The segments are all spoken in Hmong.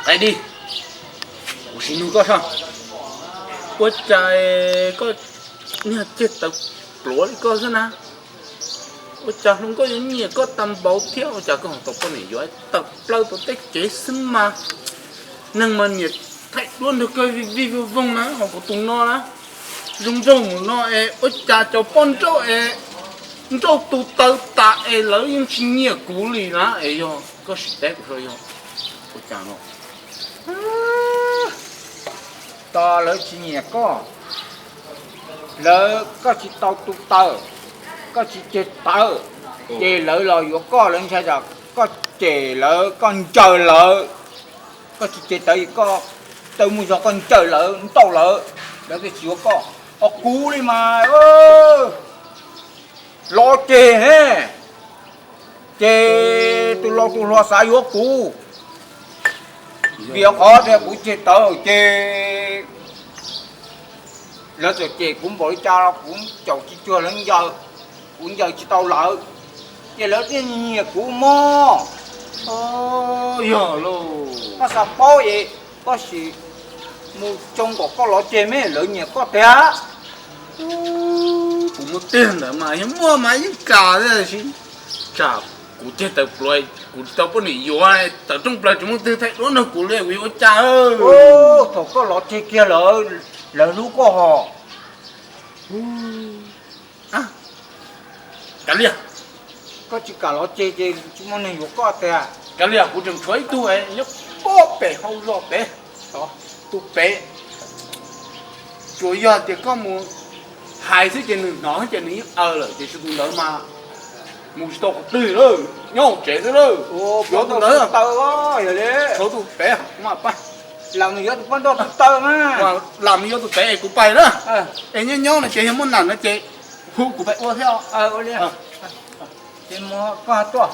Ais di, kuv sim nug koj saib, ua cas koj niag ceg tawv pluav li koj xwb na? Ua cas hluas nkauj yuav nyiam koj tag npaum thiab? Ua cas koj ho tau poj niam yuav tawm plaws tom tej kev xwb mas? Neeg mas niam thaij duab nrog koj vij vij voog voog na, ho kuv tus no na, zoo nraug mus no es ua cas cov poj nrauj es nrauj tus taw tas es lawv yeej tsis nyiam kuv li na? Es yog koj sim teb kuv saib yog ua cas no? Tos lawv tsis nyiam koj, lawv, koj tsis tau tu taw, koj tsis ceg tawv, ces lawv los yuav koj, lawv ntshai tsam koj cem lawv, koj ncaws lawv. Koj tsis ceg tawv, koj, tawg muaj zog koj ncaws lawv, nrauj lawv, lawv thiaj tsis yuav koj. Ho kuv li mas, lov ceg he, ces tus laus tus hluas xav yuav kuv, vim qhov tias kuv ceg tawv ces lawv txawm cem kuv npaum li cas los kuv caum tsis cuag lawv ncaws, kuv ncaws tsis tau lawv, ces lawv thiaj nyiam kuv mog. Yog lauj, koj xav paub es koj sim mus xyoo kom koj lov ceg me lawv nyiam koj tiag. Kuv muaj tiag ntawd mas yog muaj mas yeej kam tiag, tab sis tsam kuv ceg tawv pluav, kuv tsis tau poj niam yuav, tawm rooj plaws tsis muaj twg thaij duab nrog kuv li, kuv yuav ua cas? Thaum koj lov ceg kiag lawv, lawv hlub koj hos. Kav liam, koj tsis kam lov ceg ces tsis muaj neeg yuav koj tiag. Kav liam, kuv tseem tshuav ib tug nyob pob pem hauv zos pem, tus pem, tsuas yog tias koj mus hais xwb ces nws hnov ces nws yeej aws lawm, tiam sis tus ntawd mas mus tsis tau qhov twg lawm, nyob hauv tsev xwb lawm. Yuav tus ntawd, tshuav tus pem, lam mus yuav tus poj nrauj tus taw na, lam mus yuav tus pem es kuv pais na. Es nyob nyob no ces yog muaj nam no ces hu kuv pais ua thiab. Ces mus koj tuaj,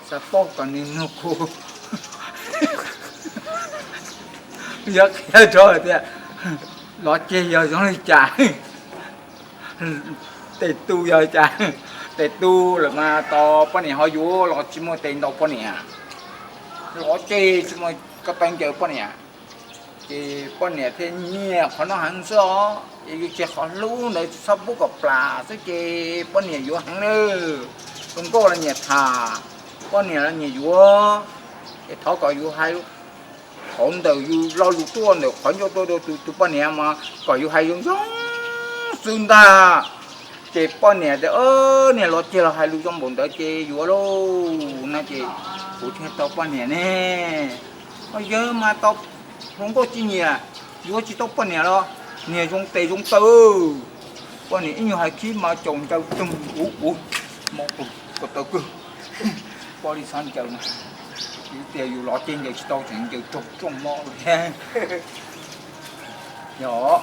xav paub kom nws nug kuv, yog qhia rau tias lov ceg yog zoo li cas. Tes tu yog cas? Tes tu lawm mas tos poj niam ho yuav los tsis muaj tes ntaus poj niam. Lov ceg tsis muaj ko taw ncaws poj niam, ces poj niam thiaj nyiam qhov no heev xwb os. Ces yus tseg qhov hlub ntawd tsis txhob pub kom plam xwb ces poj niam yuav heev nawb. Tus nkauj los nyiam tham, poj niam los nyiam yuav, ces thov kom yus hais qhov ntawm yus lo lus tuaj ntawm qhov ncauj tuaj rau tus tus poj niam mas kom yus hais zoo zoo xwb ntag. Ces poj niam tias, niag lov ceg los hais lus zoo npaum ntawd ces yuav lauj no ces kuv thiaj tau poj niam ne. Yawg mas tau hluas nkauj tsis nyiam, yuav tsis tau poj niam los niag zoo tes zoo taw. Poj niam ib nyuag hais khib mas caum ncaws toog uv uv, mob ko taw kawg, pob li xav ncaws mas, yus tias yus lov ceg ncaws tsis tau tseem ncaws raug rooj mob li. Yog